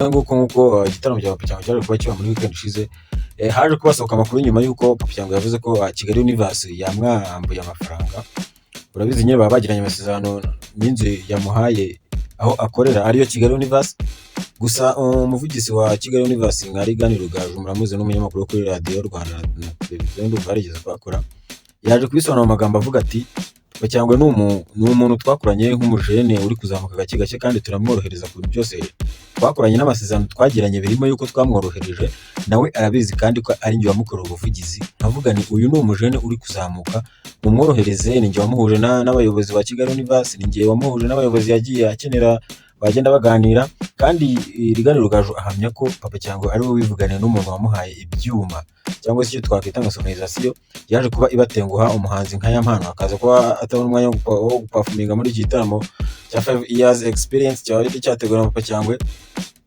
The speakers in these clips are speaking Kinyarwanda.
Ngaho nguko nk'uko igitaramo cya Papa Cyangwe cyaje kuba kiba muri weekend ishize, haje kubasohoka amakuru nyuma y'uko Papa Cyangwe yavuze ko Kigali Universe yamwambuye amafaranga. Urabizi nyine, baba bagiranye amasezerano n'inzu yamuhaye aho akorera, ariyo Kigali Universe. Gusa umuvugizi wa Kigali Universe nka Rigani Rugaju, muramuzi, n'umunyamakuru wo kuri Radiyo Rwanda na televiziyo, ndumva yarigeze kuhakora, yaje kubisobanura mu magambo avuga ati: "Papa Cyangwe ni umuntu twakoranye nk'umujene uri kuzamuka gake gake, kandi turamworohereza ku bintu byose twakoranye n'amasezerano twagiranye, birimo yuko twamworohereje, nawe arabizi kandi ko ari njye wamukorera ubuvugizi, nkavuga ni uyu ni umujene uri kuzamuka, mumworohereze. Ni njye wamuhuje n'abayobozi ba Kigali Universe, ni njye wamuhuje n'abayobozi yagiye akenera, bagenda baganira." Kandi Rigani Rugaju ahamya ko Papa Cyangwe ari we wivuganiye n'umuntu wamuhaye ibyuma, cyangwa se icyo twakwita nka sonorisation, yaje kuba ibatenguha, umuhanzi nka Yampano akaza kuba atabona umwanya wo guperforminga muri iki gitaramo cya 5 years experience cyaba cyateguwe na Papa Cyangwe.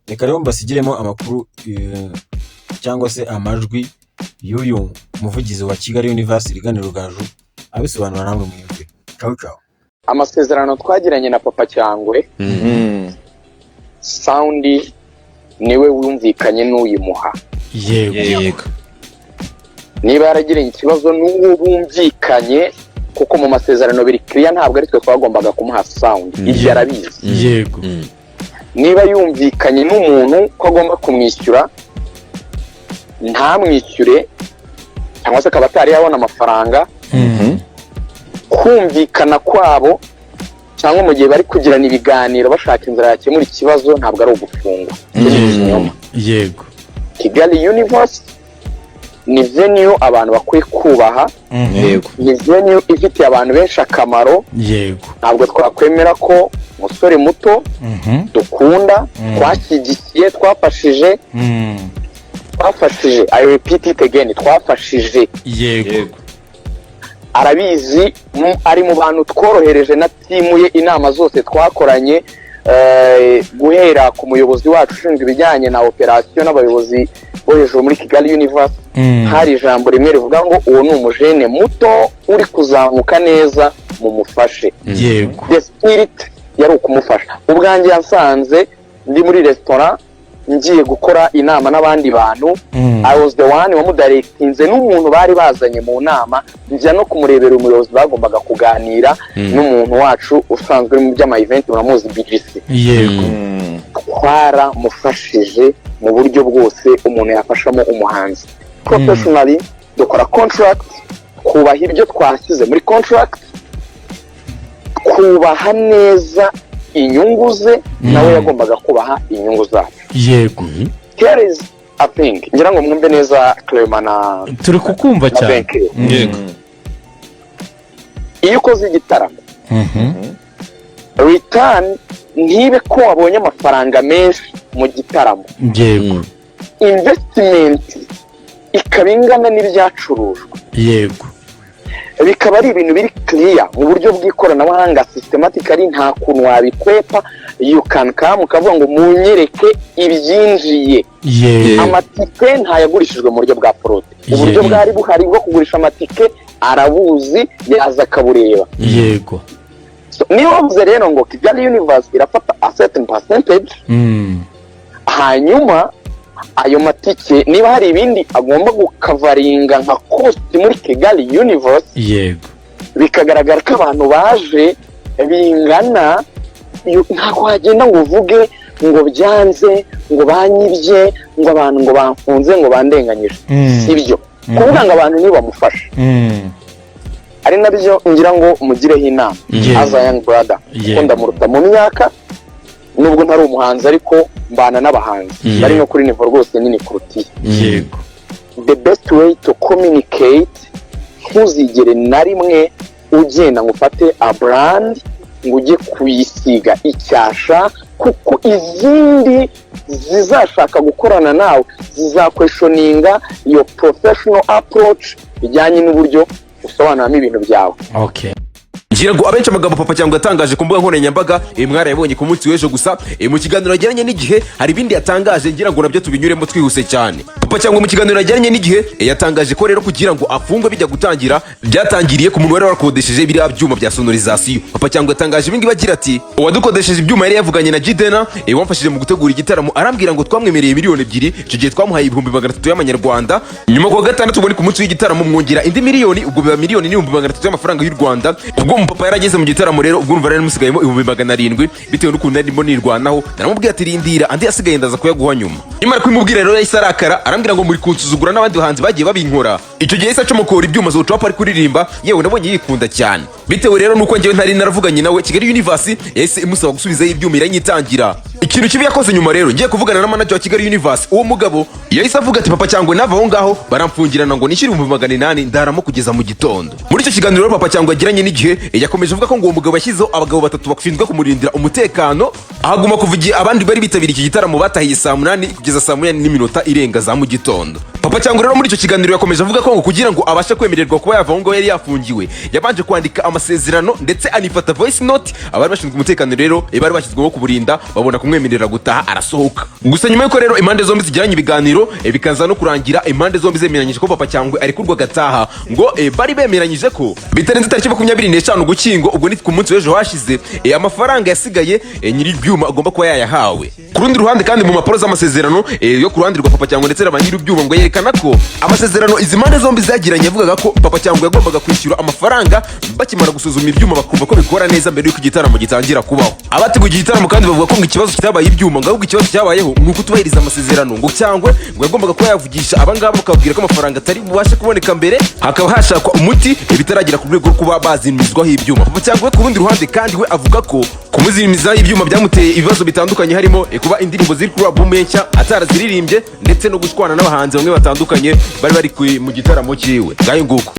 Reka rero mbasigiremo amakuru cyangwa se amajwi y'uyu muvugizi wa Kigali Universe Rigani Rugaju abisobanura, namwe mwiyumvire. Ciao ciao. Amasezerano twagiranye na Papa Cyangwe, sound niwe wumvikanye n'uyimuha. Yego. Niba yaragiranye ikibazo n'uwo bumvikanye, kuko mu masezerano biri kiriya, ntabwo ari twe twagombaga kumuha sound, ibyo arabizi. Niba yumvikanye n'umuntu ko agomba kumwishyura ntamwishyure, cyangwa se akaba atari yabona amafaranga, kumvikana kwabo cyangwa mu gihe bari kugirana ibiganiro bashaka inzira yakemura ikibazo, ntabwo ari ugufungwa. Icyo ni ikinyoma. Kigali Universe ni venue abantu bakwiye kubaha, ni venue ifitiye abantu benshi akamaro. Ntabwo twakwemera ko umusore muto dukunda, twashyigikiye, twafashije, twafashije, I repeat it again, twafashije, arabizi, ari mu bantu tworohereje na team ye. Inama zose twakoranye, guhera ku muyobozi wacu ushinzwe ibijyanye na operation n'abayobozi bo hejuru muri Kigali Universe, hari ijambo rimwe rivuga ngo uwo ni umujene muto uri kuzamuka neza, mumufashe. The spirit yari ukumufasha. Ubwanjye yasanze ndi muri resitora ngiye gukora inama n'abandi bantu. I was the one wamudirectinze n'umuntu bari bazanye mu nama, njya no kumurebera umuyobozi bagombaga kuganira, n'umuntu wacu usanzwe uri mu by'ama event, muramuzi, BGC. Twaramufashije mu buryo bwose umuntu yafashamo umuhanzi professionally. Dukora contract, twubaha ibyo twashyize muri contract, twubaha neza inyungu ze, nawe yagombaga kubaha inyungu zacu. Here is a thing ngira ngo mwumve neza, Clement na Turi kukumva na cyane. Benke. Yego. Iyo ukoze igitaramo, return ntibe ko wabonye amafaranga menshi mu gitaramo, investment ikaba ingana n'ibyacurujwe, bikaba ari ibintu biri clear mu buryo bw'ikoranabuhanga, systematically, nta kuntu wabikwepa. You can come ukavuga ngo munyereke ibyinjiye. Amatike ntayagurishijwe mu buryo bwa fraude. Uburyo bwari buhari bwo kugurisha amatike arabuzi, yaza akabureba. So, niba bavuze rero ngo Kigali Universe irafata a certain percentage, hanyuma ayo matike, niba hari ibindi agomba gucoveringa nka cost muri Kigali Universe, bikagaragara ko abantu baje bingana, ntabwo wagenda ngo uvuge ngo byanze, ngo banyibye, ngo abantu ngo bamfunze, ngo bandenganyije. Si byo. Kuvuga ngo abantu ntibamufashe, ari nabyo ngira ngo mugireho inama as a young brother, kuko ndamuruta mu myaka, nubwo ntari umuhanzi, ariko mbana n'abahanzi bari no kuri niveau rwose nini kuruta iye. The best way to communicate, ntuzigere na rimwe ugenda ngo ufate a brand ngo ujye kuyisiga icyasha, kuko izindi zizashaka gukorana nawe zizaquestioninga iyo professional approach bijyanye n'uburyo usobanuramo ibintu byawe. Ngira ngo abenshi amagambo Papa Cyangwe yatangaje ku mbuga nkoranyambaga mwarayabonye ku munsi w'ejo. Gusa mu kiganiro yagiranye n'Igihe hari ibindi yatangaje, ngira ngo nabyo tubinyuremo twihuse cyane. Papa Papa Cyangwe mu kiganiro yajyanye n'igihe yatangaje ko rero kugira ngo afungwe bijya gutangira, byatangiriye ku muntu wari warakodesheje biriya byuma bya sonorisation. Papa Cyangwe yatangaje ibi ngibi agira ati: "Uwadukodesheje ibyuma yari yavuganye na Jidena wamfashije mu gutegura igitaramo, arambwira ngo twamwemereye 2 miliyoni, icyo gihe twamuhaye 300,000 y'amanyarwanda. Nyuma kuwa gatandatu, ubwo ni ku munsi w'igitaramo, mwongera indi miliyoni, ubwo biba 1,300,000 y'amafaranga y'u Rwanda. Ubwo umupapa yarageze mu gitaramo rero, ubwo urumva rero musigayemo 700,000. Bitewe n'ukuntu narimo nirwanaho, naramubwiye ati: 'Rindira, andi asigaye ndaza kuyaguha nyuma.' Nyamara kubimubwira rero yahise arakara, arambwira ngo muri kunsuzugura, n'abandi bahanzi bagiye babinkora." Icyo gihe yahise acomokora ibyuma Zocap ari kuririmba. Yewe, nabonye yikunda cyane. Bitewe rero nuko njyewe ntari naravuganye nawe, Kigali Universe yahise imusaba gusubizayo ibyuma, iranyitangira. Ikintu kibi yakoze nyuma rero, ngiye kuvugana na manager wa Kigali Universe, uwo mugabo yahise avuga ati: 'Papa Cyangwe nava aho ngaho baramfungirana ngo nishyure 800,000, ndaramo kugeza mu gitondo.'" Muri icyo kiganiro rero Papa Cyangwe yagiranye n'igihe, yakomeje avuga ko ngo uwo mugabo yashyizeho abagabo batatu bashinzwe kumurindira umutekano, ahaguma kuva igihe abandi bari bitabiriye iki gitaramo batahiye saa 8 kugeza saa 8 n'iminota irenga za mu gitondo. Papa Cyangwe rero muri icyo kiganiro yakomeje avuga ko ngo kugira ngo abashe kwemererwa kuba yava aho ngaho yari yafungiwe, yabanje kwandika amasezerano ndetse anifata voice note. Abari bashinzwe umutekano rero bari bashyizweho kuburinda babona kumwemerera gutaha, arasohoka. Gusa nyuma y'uko rero impande zombi zigiranye ibiganiro, bikaza no kurangira impande zombi zemeranyije ko Papa Cyangwe arekurwa agataha, ngo bari bemeranyije ko bitarenze tariki 25 Ugushyingo, ubwo ni ku munsi w'ejo hashize, amafaranga yasigaye nyiri ibyuma agomba kuba yayahawe. Ku rundi ruhande kandi, mu mpapuro z'amasezerano yo ku ruhande rwa Papa Cyangwe ndetse na ba nyiri ibyuma, ngo yerekana ko amasezerano izi mpande zombi zagiranye yavugaga ko Papa Cyangwe yagombaga kwishyura amafaranga bakimara gusuzuma ibyuma bakumva ko bikora neza mbere y'uko igitaramo gitangira kubaho. Abateguye iki gitaramo kandi bavuga ko ngo ikibazo kitabaye ibyuma, ngo ahubwo ikibazo cyabayeho ni ukutubahiriza amasezerano, ngo cyangwa ngo yagombaga kuba yavugisha abangaba bakababwira ko amafaranga atari bubashe kuboneka mbere, hakaba hashakwa umuti bitaragera ku rwego rwo kuba bazimizwaho ibyuma. Papa Cyangwe ku rundi ruhande kandi we avuga ko kumuzimizaho ibyuma byamuteye ibibazo bitandukanye, harimo kuba indirimbo ziri kuri album ye nshya ataraziririmbye, ndetse no gushwana n'abahanzi bamwe batandukanye bari bari mu gitaramo cyiwe. Ngayo nguko.